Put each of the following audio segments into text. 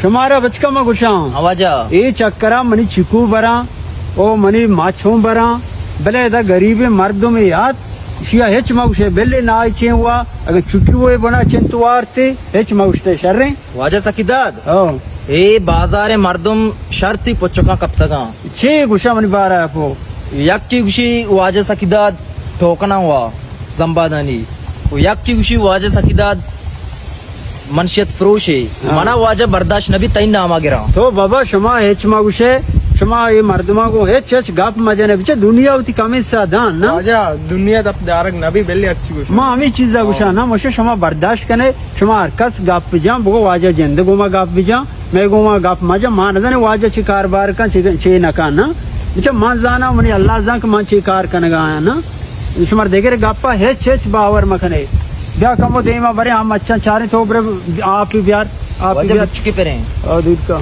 شمارا بچکا ما گوشاں۔ ہاں واجہ۔ اے چکرا منی چکو براں، او منی ماچوں براں، بلے ادا غریبیں مردمے یات، اشیا ہچ ما گوشے، بلے نائچیں وا، اگہ چکی وے بنا چنت وارتے، ہچ ما گوشتے شریں۔ واجہ سکیداد۔ ہاں۔ اے بازار مردم شرطی پچکاں کپتگاں۔ چے گوشاں منی بارا پو؟ یکی گوشی واجہ سکیداد ٹوکنا وا زمبادانی۔ و یکی گوشی واجہ سکیداد منشیت پروشے۔ ہاں۔ منا واجہ برداشت نبی تئی ناما گراں۔ تو بابا شما ہچ ما گوشے، شما اے مردما گو ہچ ہچ گپ مجنے، بچے دنیا وتی کمیں سا دان نا۔ واجہ دنیا دپ دارگ نبی بلی ہرچی گوشے۔ ما ہمیں چیزا گوشاں نا، مشے شما برداشت کنے۔ شما ہر کس گپ بجان، بگو واجہ جند گوما گپ بجان، مئے گوما گپ مجان، ما نزانیں واجہ چی کاربار کن، چی، چی نکن، نا؟ بچا من زاناں، منی اللہ زان کہ من چی کار کنگا آیاں، نا؟ شما دگر گپا ہچ، ہچ باور مکنے۔ بیا کمو دیما برے، ہم اچھا چاریں تو برے آپی بیار، آپی واجہ بیار۔ بچکی پریں۔ او دود کا۔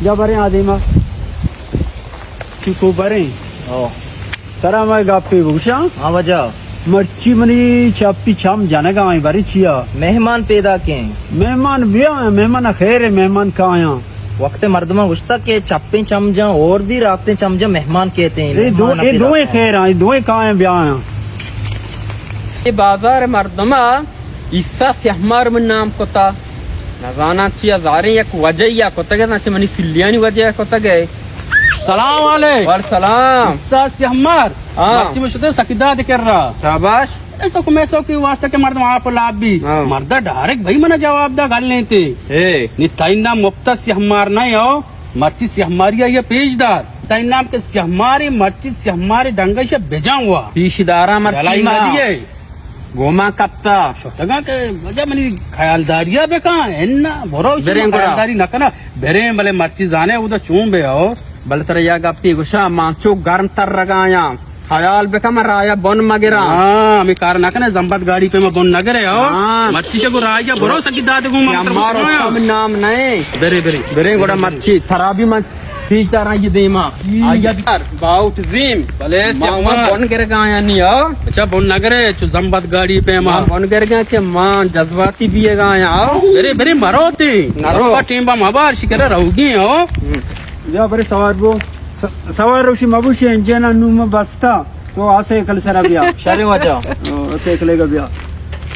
جا برے آ دیما۔ چکو بریں۔ او۔ سرا مئے گپے بگوشاں۔ ہاں واجہ۔ مرچی منی چپی چم جنگا آئیں، بری چیا؟ مہمان پیدا کیں۔ مہمان بیا، مہمان خیر ہے، مہمان کایاں۔ وقت مردماں گوشتا کہ چپیں چم جاں اور بھی راستیں چم جاں، مہمان کہتے ہیں، اے دو، مہمان اے پیدا دوئیں کیں۔ خیر آئیں، دوئیں کایاں بیا آیاں۔ اے بازار مردماں عیسیٰ سیاہمار من نام کتا۔ نزاناں چیا زاریں یک وجہ یا کتگ ات، چہ منی سلیانی وجہ کتگ ات۔ سلام علیک۔ وعلیکم سلام۔ عیسیٰ سیاہمار۔ ہاں۔ مرچی من شتیں سکیداد کرا۔ شاباش۔ اے سوک مئے سوکی واسطہ کہ مردم آپ لاب بی۔ ہاں۔ مردا ڈائریکٹ بھئی منا جواب دا گل نہیں تے۔ اے۔ نی تئی نام مفتا سیاہمار نہ ہو، مرچی سیاہماری آئی پیش دار۔ تئی نام کہ سیاہماری مرچی سیاہماری ڈنگش بجان ہوا۔ پیش دارا مرچی بلائی ما۔ نہ دیے۔ گوما کپتا۔ شتگاں کہ وجہ منی خیالداریا بکن، انا برو شما بریں گڑا۔ خیالداری نہ کنا۔ بریں بلے مرچی زانے اودا چون بے او۔ بلے ترا یا گپی گوشا، مانچو گرم تر رگایاں۔ خیال بکن من رایا بن مگراں۔ ہاں، ہمیں کار نہ کنے، زمبد گاڑی پہ ما بن نہ گرے او۔ ہاں۔ مرچی چگو رایا برو سکی داد گو من تر ہمار بسنا۔ اس کا من نام نہیں۔ برے، برے۔ بریں گڑا مرچی، ترا بھی من پیش داراں یہ دیما۔ ہم۔ آیا بھی باؤٹ زیم۔ بلے ما، سیاما۔ ما بن گر گایا نی، آ؟ اچھا، بن نہ گرے، چو زمبد گاڑی پہ ما۔ ما بن گر گا کہ ما جذباتی بھی گایا، آ؟ برے، برے، مرو تے۔ نرو۔ ٹیم با مبار شکر رہوگی، آ؟ ہم۔ بیا برے سوار بو۔ س-، سوار روشی مبوشی انجن نو ما بستا۔ تو آ سائیکل سرا بیا۔ شرے واجہ۔ او، سائیکل گا بیا۔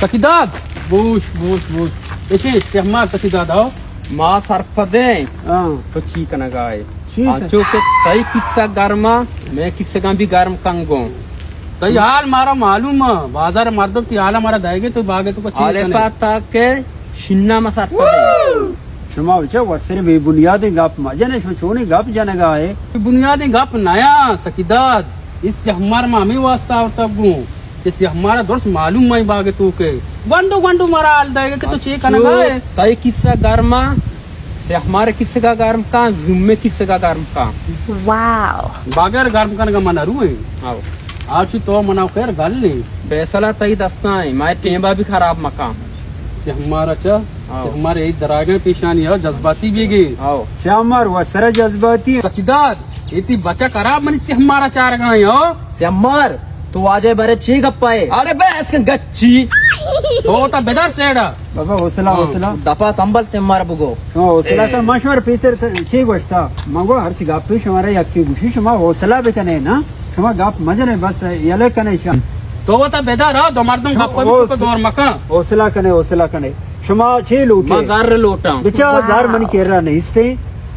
سکیداد، بوش، بوش، بوش۔ ایشی، سیاہمار سکیداد، آؤ۔ ما سرپدیں۔ ہاں۔ تو چی کنگا ئے؟ چی سر؟ آنچو کہ تئی کسہ گرما، مئے کسگاں بھی گرم کنگوں۔ تئی حال مارا معلوم ہے، بازار مردم تئی حالا مارا دائیگے تو باگے تو کو چی حالے کنے؟ پاتا کہ شنا ما سرپدیں۔ شما بچا وسر بے بنیادیں گپ مجنے، شما چونیں گپ جنگا ئے؟ بنیادیں گپ نیا سکیداد، اس سے ہمار ما ہمیں واسطہ آورتا گوں۔ کہ سیاہمارا درست معلوم مئی باگ تو کہ گونڈو گونڈو مارا حال دائے کہ تو چے کنگا ئے۔ تئی کسہ گرما، سیاہمار کسگا گرم کن، زومے کسگا گرم کن۔ واو۔ بغیر گرم کنگا من نرویں۔ آؤ۔ آچی تو منا خیر گل نہیں۔ فیصلہ تئی دستا ہے، مئے ٹیمبا بھی خراب مکن۔ سیاہمارا چا، آؤ۔ سیاہمار ای دراگیں پیشانی ہو، جذباتی بیگی۔ آؤ۔ سیاہمار و سر جذباتی۔ سکیداد، ایتی بچک خراب منی سیاہمارا چارگا ہیں ہو۔ سیاہمار، تو واجہ بارے چی گپا ئے؟ ارے بے، اس کن گچی۔ تو تا بدار سیڑا۔ بابا، حوصلہ، ہاں۔ حوصلہ۔ دپا سنبھل سیاہمار بگو۔ شما حوصلہ اے۔ کن، ما شمار پیسر ت-، چی گوشتا؟ ما گو ہرچی گپی شمارا یکی گوشی، شما حوصلہ بکنے نا۔ شما گپ مجنے، بس یلے کنے شا۔ تو تا بدار، آ دو مردم شما گپ بی تو حوص-، دور مکن۔ حوصلہ کنے، حوصلہ کنے۔ شما چے لوٹے؟ ما زر لوٹاں۔ بچا، واو۔ زر منی کرا نیستیں۔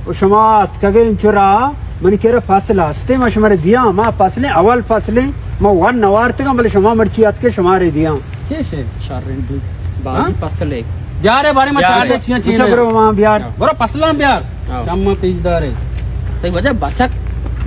و شما اتکگے انچو را، منی کرا فصل ہستیں، ما شما رے دیاں، ما فصلیں، اول فصلیں، ما ون نوارتگاں، بلے شما مرچی اتکے شما رے دیاں۔ چے شے؟ شریں دو، باجی ہاں؟ فصلے۔ بیارے بارے ما بیار۔ چار چیاں چیاں۔ بچا برو وہاں بیار۔ برو فصلاں بیار۔ ہاں۔ چم ما پیش دارے۔ تئی وجہ بچک۔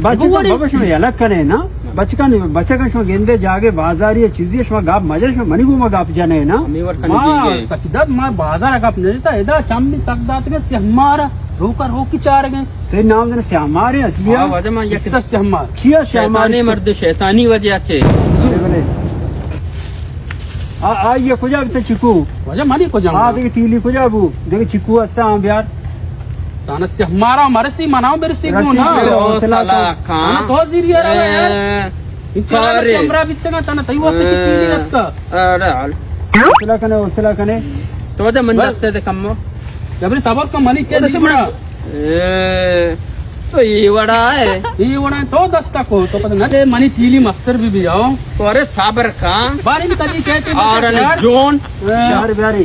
بچک بابا شما یلک کنے نا۔ بچکانی، بچکاں شما گندے جاگے بازاری چیزی شما گپ مجن، شما منی گوما گپ جنے نا۔ ہمیں وڑ کنے ما دیگے۔ سکیداد ما بازار گپ نہ جتا، ادا چم بھی سک داتگے سیاہمارا روکا روکی چارگے۔ تئی نام دن سیاہمار ہے اصلی ہاں، ہے؟ واجہ ما یک قصہ سیاہمار۔ چیا سیاہمار شیطانی اس کو؟ مرد شیطانی وجہ چے۔ بلے۔ آ، آ، یہ کجا بیتا چکو؟ واجہ منی کجا آ، بیتا؟ دیکھ تیلی کجا بو؟ دیکھ چکو استا ہم بیار۔ تانا سیاہمارا مرسی، منا برسی رسی گو نا۔ گو، حوصلہ سلا کن۔ کان۔ ہاں، تو زیری آ رہا ہے۔ اے، انت کارے۔ کمرہ بیتگا تانا تئی واسطے اے، کتنی اتکا۔ اڑے حال۔ حوصلہ کنے، حوصلہ کنے۔ تو دے من بس۔ دستے دے کمو۔ جبری صبر کن، منی کے دی بڑا۔ اے، تو اے وڑا ئے۔ اے وڑا ئے، تو دستا کو، تو پتہ نہ دے، منی تیلی مستر بی بی آؤ۔ تو ارے صبر کن۔ باری تلی کہتے اور بچا یار۔ جون۔ ہاں۔ شہر بیاری۔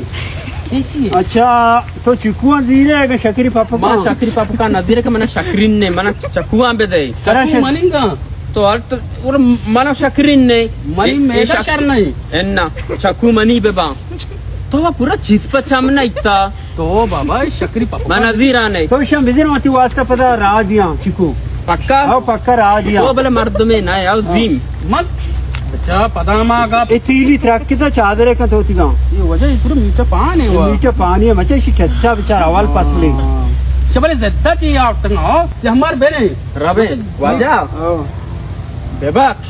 اے چی ئے؟ اچھا، تو چکواں زیرے کہ شکری پپکاں؟ ما شکری پپکاں نہ زیرے کہ منا شکرین نے، منا چکواں بدے۔ چکو مننگا۔ تو ہر تو، اور منا شکرین نے۔ منی اے، اے میدہ شک-، شر نہیں۔ انا، چکو منی ببا۔ تو وہ پورا چیز پہ چم نہ ایتا۔ تو بابا، اے شکری پپکاں۔ منا زیرا نے۔ تو شم بزیر وتی واسطہ پدا راہ دیاں، چکو۔ پکا؟ او پکا راہ دیاں۔ تو بلے مردمے نہ ئے، او زیم۔ من، اچھا، پدا ما گا۔ اے تیلی ترک کتا چادرے کن تو تیگا۔ اے وجہ اے پورا میٹھا پانی ہوا۔ میٹھا پانی ہے، مچا اسی ٹیسٹا بچار اول پسلی۔ شبلے زدہ چی آورتنگا، ہو؟ یہ ہمار بنے۔ ربے، واجہ۔ ہاں۔ ببخش،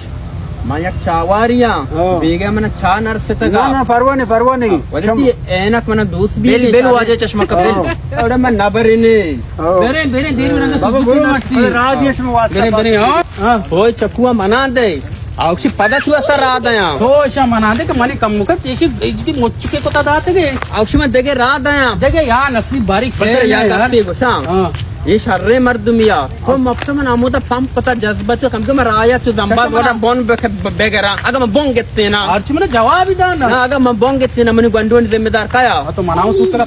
من یک چاواری آں۔ ہاں۔ بیگہ من چاہ نرستگا۔ نہ، نہ، پرواہ نہیں، پرواہ نہیں۔ وجہ شم- تی اینک من دوست بی بل، نہیں بل چاہ واجہ چشمہ کا بل۔ ہاں۔ اوڑے من نبرے نہیں۔ ہاں۔ برے، برے، دیر برے، بابا، سوزوکی برو، نرسی۔ راہ دیش میں واسطہ برے، برے، ہاں۔ ہاں۔ ہوئے چکوا منا دے۔ آوشی پدا تو اثر راہ دیاں۔ تو اشا منا دے کہ منی کم مکت، ایشی، ایشی مچکے کتا داتے گے۔ آوشی من دگے راہ دیاں۔ دگے یا نصیب باریک بس ہے یا یار۔ گپے گوشاں۔ ہاں۔ اے شریں مردمے آ۔ تو مپت من ہمودا پمپ پتا جذبہ تو کم کہ من رایا تو زمباز وڑا بن بک-، بگراں۔ اگہ من بن گتینا۔ ہرچی من جواب ہی دانا۔ نہ، اگہ من بن گتینا، منی گونڈونی ذمہ دار کیا؟ ہاں، تو مناؤں سوت کا۔